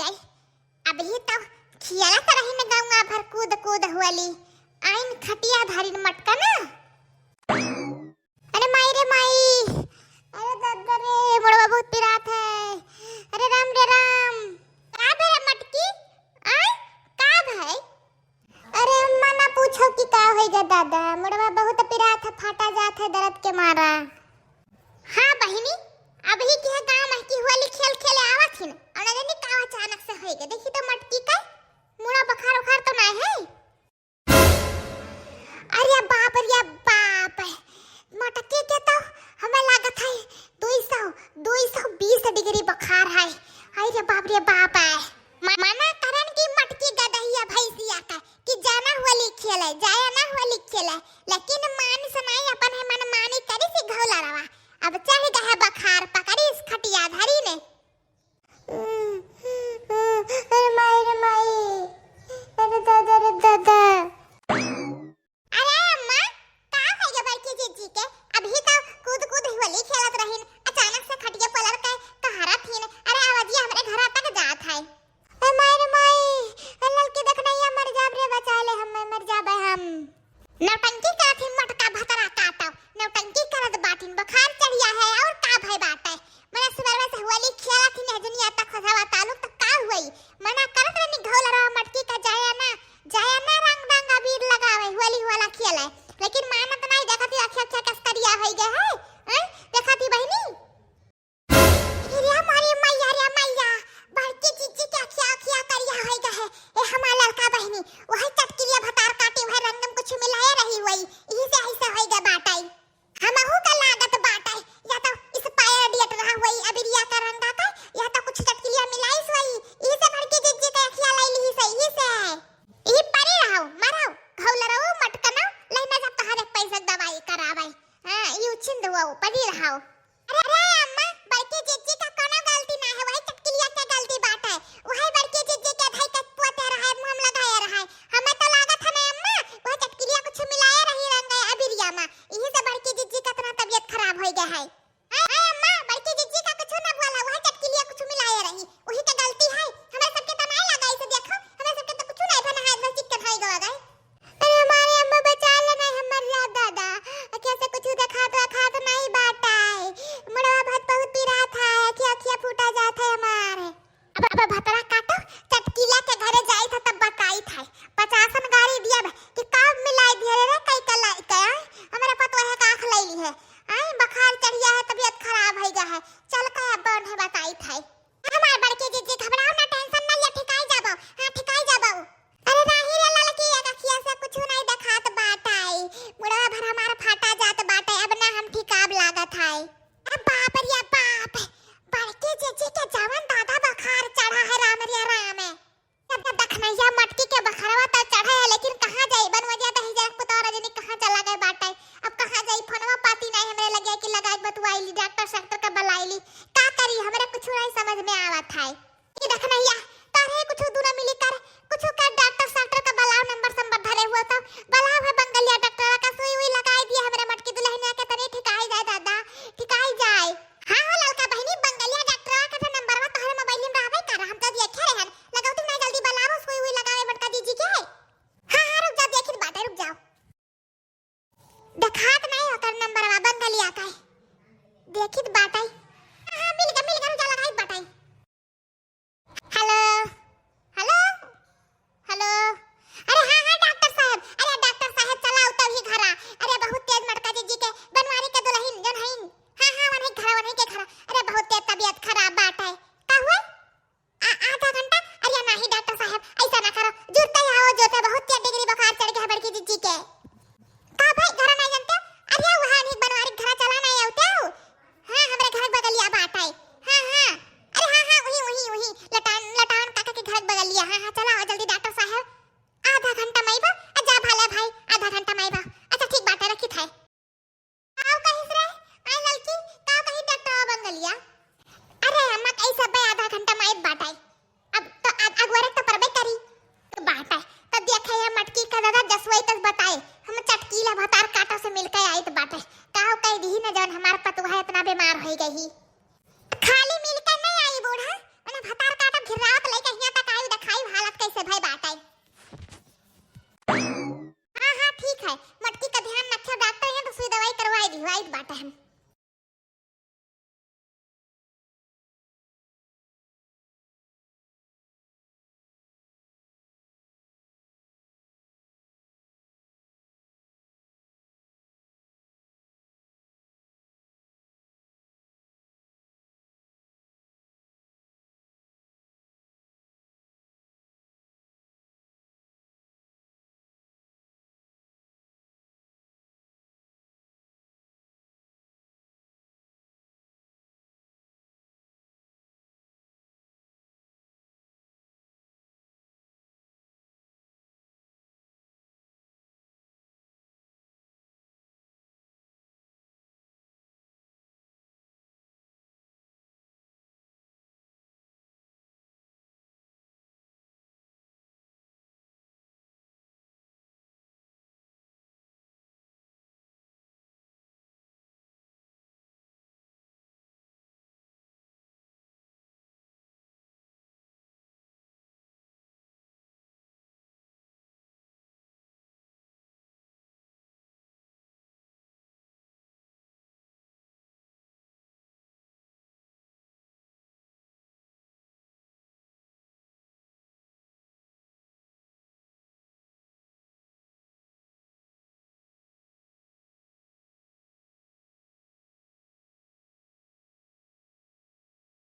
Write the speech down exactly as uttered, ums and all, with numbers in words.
गई। अबही तो खियाला तरही में गौवा भर कूद कूद होली। आइन खटिया धरिन मटका ना। अरे माई रे माई, अरे दद्दा रे, मुड़वा बहुत पिरात है। अरे राम रे राम, का भे रे मटकी? आय, का भे? अरे अम्मा ना पूछो कि का होई गा दादा, मुड़वा बहुत पिरात है, फाटा जात है दर्द के मारा। हाँ बहिनी, अबही की है गाँव में की होली खेल खेले आवत हिन, और ना जानी का अचानक से होई गा। देखी तो मटकी का मुड़ा बुखार उखार तो ना है। अरे बाप रे बाप, मटकी के तो हमें लागत है दुई सौ, दुई सौ बीस डिग्री बुखार है। अरे बाप रे बाप है। म-, मना करन की मटकी गदहिया भैंसिया का कि जाना होली खेले, जाया ना होली खेले, लेकिन मान सुनाई अपन है मन मानी करी सी घोला रवा। अब चढ़ गया है बुखार, पकड़ी इस खटिया धरी ने। अरे माई रे माई, अरे दादा रे दादा। अरे अम्मा, का भइया बड़की जिज्जी के? अबही तो कूद कूद होली खेलत रहिन, अचानक से खटिया पलर के कहारत हिन। अरे आवाजिया हमरे घरा तक जात है। ए माई रे माई, ए ललकी देखनैया मर जाब रे, बचा ले हम्मे, मर जाबे हम। नौटंकी करत ही मोटका भतरा काटो, नौटंकी करत बाटिन, बुखार चढ़िया है और का भय बाटे? मने सुबह से होली खेलत ही नहजुनिया तक खसावा तालुक तक का हुई? मना करत रहनी घोलरवा मटकी का जाया ना, जाया ना रंग रंग अबीर लगावे, होली वाला खेले, लेकिन मानत नहीं, देखत ही अखिया अखिया कस करिया होई गए है, हैं? देखत ही बहिनी। रे मोरी मैया, रे मैया, बड़की जिज्जी के अखिया, अखिया करिया होई गए है। ए हमार ललका बहिनी, वही चटकिलिया भतार काटी, वही रंगम कुछ मिलाए रही हुई, यही से ऐसा होई गए बाटई। हमहू का लागत बाटई, या तो expire date रहा हुई अबिरिया का रंगा का, या तो कुछ चटकिलिया मिलाइस हुई, यही से बड़की जिज्जी के अखिया लाई ली से, यही से। ई परी रहो, मरो, घौलरो, मटकनो, लेना जब तोहरे पैसा दवाई करावे। हाँ, ई उछिंद हुआ, परी रहो। अरे, अरे अम्मा, बड़की जिज्जी का कोनो गलती ना है, वही चटकिलिया के गलती बाटे। वही बड़की जिज्जी के धई के पोते रहे, मुँह में लगाए रहे। हमें तो लागत है ना अम्मा, वही चटकिलिया कुछ मिलाए रही रंग अबिरिया में, यही से बड़की जिज्जी का इतना तबीयत खराब हो गया है। हाँ, हाँ अम्मा, बड़की जिज्जी का कुछ ना बोला, वही चटकिलिया कुछ मिलाए रही, वही के गलती है। हमें सबके तो नहीं लगा इसे, देखो, हमें सबके तो कुछ नहीं बना है, बस चिक्के भाई गवा गए। अरे हमारे अम्मा बचा लेना है, मर जा दादा। अखिया से कुछ देखात, देखात नहीं बाटई। मुड़वा बहुत, बहुत पिरात है, अखिया, अखिया फूटा जात है हमारे। अब, अब भतरा काटो, चटकीला के घरे जाई था तब बताई था। पचासन गारी दिया बा कि का मिलाई दिया रे, कई कलाई के, आय? हमारे पतोहे का आँख लैली है। आय, बुखार चढ़िया है, तबीयत खराब है गा है। चल के अब उन्हें बताई था। हमार बड़की जिज्जी घबराओ ना, tension ना लिया, ठिकाई जाबो। हाँ, ठिकाई जाबो। अरे नाही रे ललकी, एक अखिया से कुछ नहीं देखात बाटई। मुड़वा भर हमार फाटा जात बाटई, अब ना हम ठिकाब लागत है। अरे बाप रे बाप, बड़की जिज्जी के जवन दादा बुखार चढ़ा है, राम रे राम। अब देखनैया मटकी के बखरवा तो चढ़ा है, लेकिन कहाँ जाई? बनवजिया दही जरा पुतवा रजनी कहाँ चला गए बाटई? अब कहाँ जाई? फोनवा पाती नहीं हमरे लगे कि लगाई बतुआई ली, डॉक्टर सेक्टर का बुलाई ली। का करी? हमरे कुछ नहीं समझ में आवत है। ई देखनैया, तारे कुछ दूना मिली कर, कुछ कर डॉक्टर साक्टर का बुलाओ, नंबर संबर धरे हुआ तो बुलाओ है बंगलिया डॉक्टर का, सुई उई लगाई दिए हमरे मटकी दुल्हनिया के, तनी ठिकाई जाए दादा, ठिकाई जाए। हाँ हो ललका बहिनी, बंगलिया डॉक्टर का तो नंबरवा तोहरे मोबाइल में रहबे कर, हम तो देखे रहन, लगाओ तुम ना जल्दी बुलाओ, सुई उई लगावे मटका जिज्जी के। हाँ, हाँ, रुक जा, देखित बाटे, रुक जाओ। देखात नहीं ओकर नंबरवा, बंगलिया का है। देखित बाटे। हाँ, हाँ, मिल गया, मिल गया, रुक जा, लगाई बाटे। हेलो, हेलो, हेलो। अरे हाँ, हाँ, डॉक्टर साहब, अरे डॉक्टर साहब, चला उतर ही घरा। अरे बहुत तेज मटका जिज्जी के, बनवारी के दुल्हन, जौन हईन। हाँ, हाँ, वनही घरा, वनही के घरा। अरे बहुत तेज तबीयत खराब बाटे। का हुआ? आ, आधा घंटा? अरे नाही डॉक्टर साहब, ऐसा ना करो, जुरते आओ, जुरते, बहुत तेज डिग्री बुखार चढ़ गया है बड़की जिज्जी के। का भाई, घरा नहीं जानते? अरे वहाँ नहीं बनवारी घरा चला नहीं आते हो? हाँ, हमरे घर बगलिया बाटई। हाँ, हाँ। अरे हाँ, हाँ, वही, वही, वही, लटान, लटान काका के घर बगलिया। हाँ, हाँ, चला आओ जल्दी डॉक्टर साहब। आधा घंटा में आइबा, आ जा भाला भाई, आधा घंटा में आइबा।